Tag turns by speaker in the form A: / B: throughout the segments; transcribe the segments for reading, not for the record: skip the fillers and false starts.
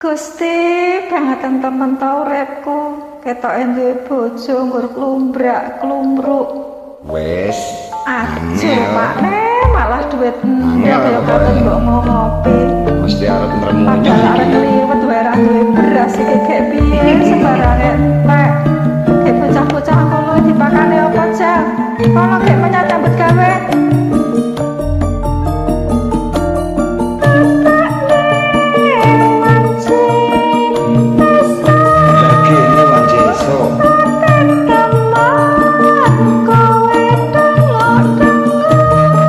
A: Gusti, bangetan temen ta uripku. Ketoke duwe bojo nggur klumbrak-klumbruk.
B: Wis.
A: Ajur,
B: Angel.
A: Pak Ne, malah duit endek
B: Angel
A: ya katut
B: pokoke.
A: mbok ngopi.
B: Mesti arep ngremunyuh
A: Padahal arep
B: iki.
A: kliwet wae ra duwe beras iki gek piye sembarange entek. Gek bocah-bocah kono dipakane apa, Jang? Kono gek menyat nyambut gawe.
B: Lah kene wanci esuk.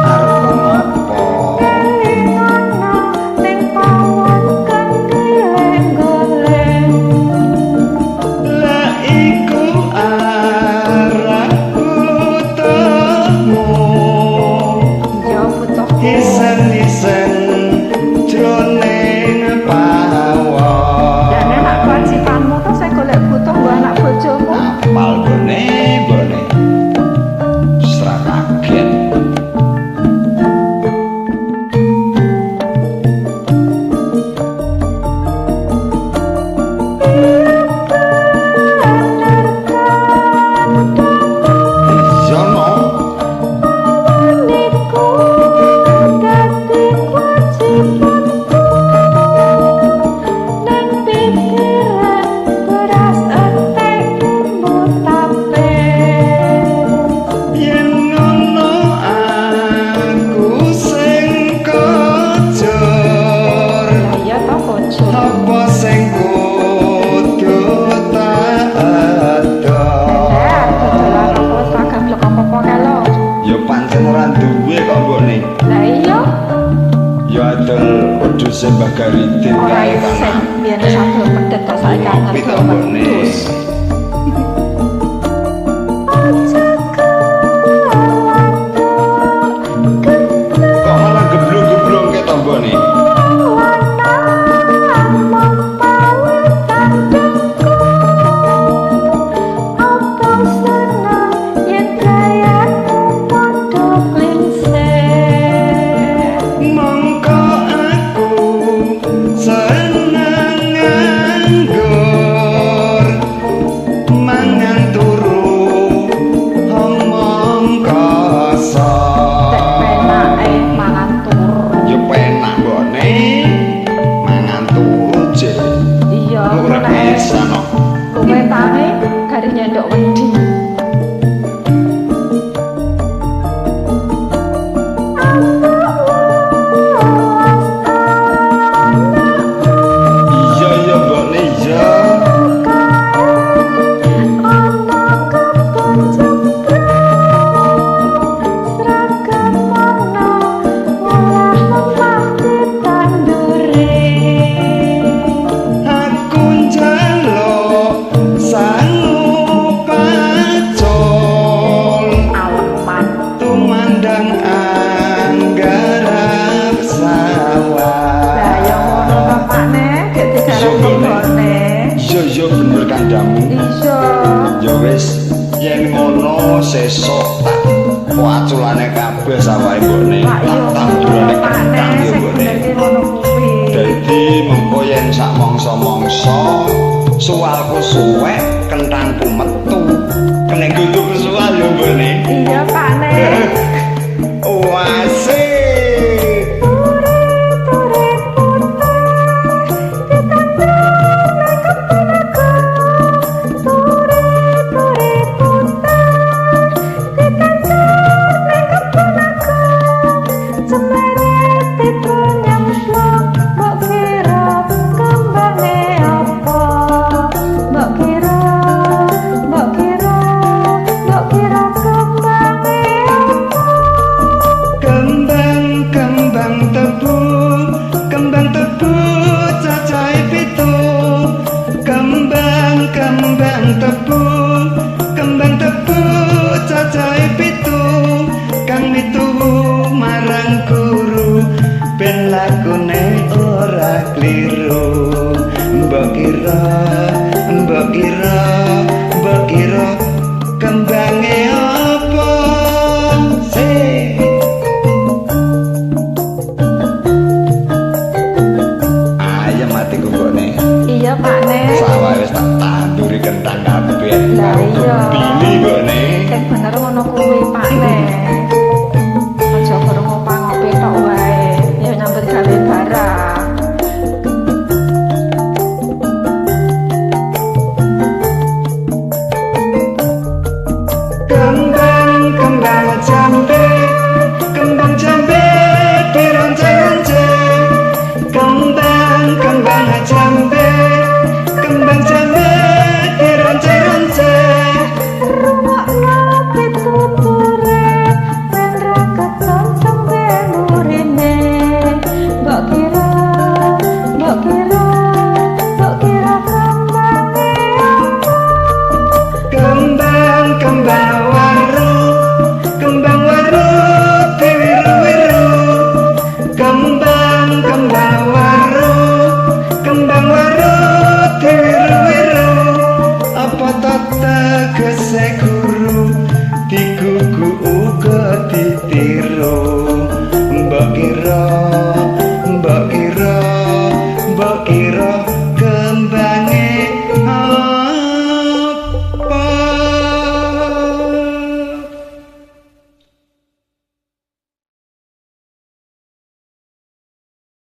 B: Arep kon apa? Lah iku arah butuhmu.
A: Ya butuhku.
B: Isen-isen jroning pawon.
A: Lah nek nak kewajibanmu to sing golek butuh nggo anak bojomu.
B: Apal gone, gone. Wis ra kaget. Iya no. Yen ngono aku sing kojur.
A: Lah iya to bojo.
B: Apa sing kudu tak
A: Lah dodolan
B: adol?
A: apa wis ra gablek apa-apa kae lho.
B: Ya pancen ora duwe kok mbokne.
A: Lah iya
B: Ya adol wedhuse Mbah Garidin
A: ora
B: kae kan.
A: isin biyen wis adol pedet kok saiki
B: Ngopi to
A: adol
B: mbokne.
A: wedhus.
B: Kok malah geblung-geblung ke to mbokne? Mongko aku seneng nganggur mangan turu omong kosong.
A: Tek penake mangan turu.
B: Ya penak mbokne mangan turu jek.
A: Iya,
B: Ora
A: nek
B: bisa no.
A: luwe tangi gari nyendok wedi.
B: Iya iya mbokne iya. Aku njaluk sangu pacul
A: Aleman.
B: tumandang anggarap sawah.
A: Lah ya ngono to Pak Ne, gek
B: Iya,
A: digarap
B: mbokne.
A: mbokne.
B: Iya iya bener kandamu.
A: Iya.
B: Ya wis yen ngono sesuk tak paculane kabeh sawahe mbokne.
A: Pak
B: Tak
A: yo ngono
B: tandurane
A: to Pak Ne,
B: kentang ya
A: sing
B: mbokne.
A: bener ki ngono kuwi.
B: Dadi mengko yen sak mangsa-mangsa suwalku suwek, kentangku metu. Kene kudu suwal ya mbokne.
A: Iya Pak Ne.
B: Wasik. Kembang kembang tebu, kembang tebu cacahe 7. Kembang kembang tebu, kembang tebu cacahe 7. Kang mituhu marang guru ben lakune ora kliru. Mbok kira, mbok kira, mbok kira kembange apa? Sik. Ayam mati mbokne.
A: Iya, Pak.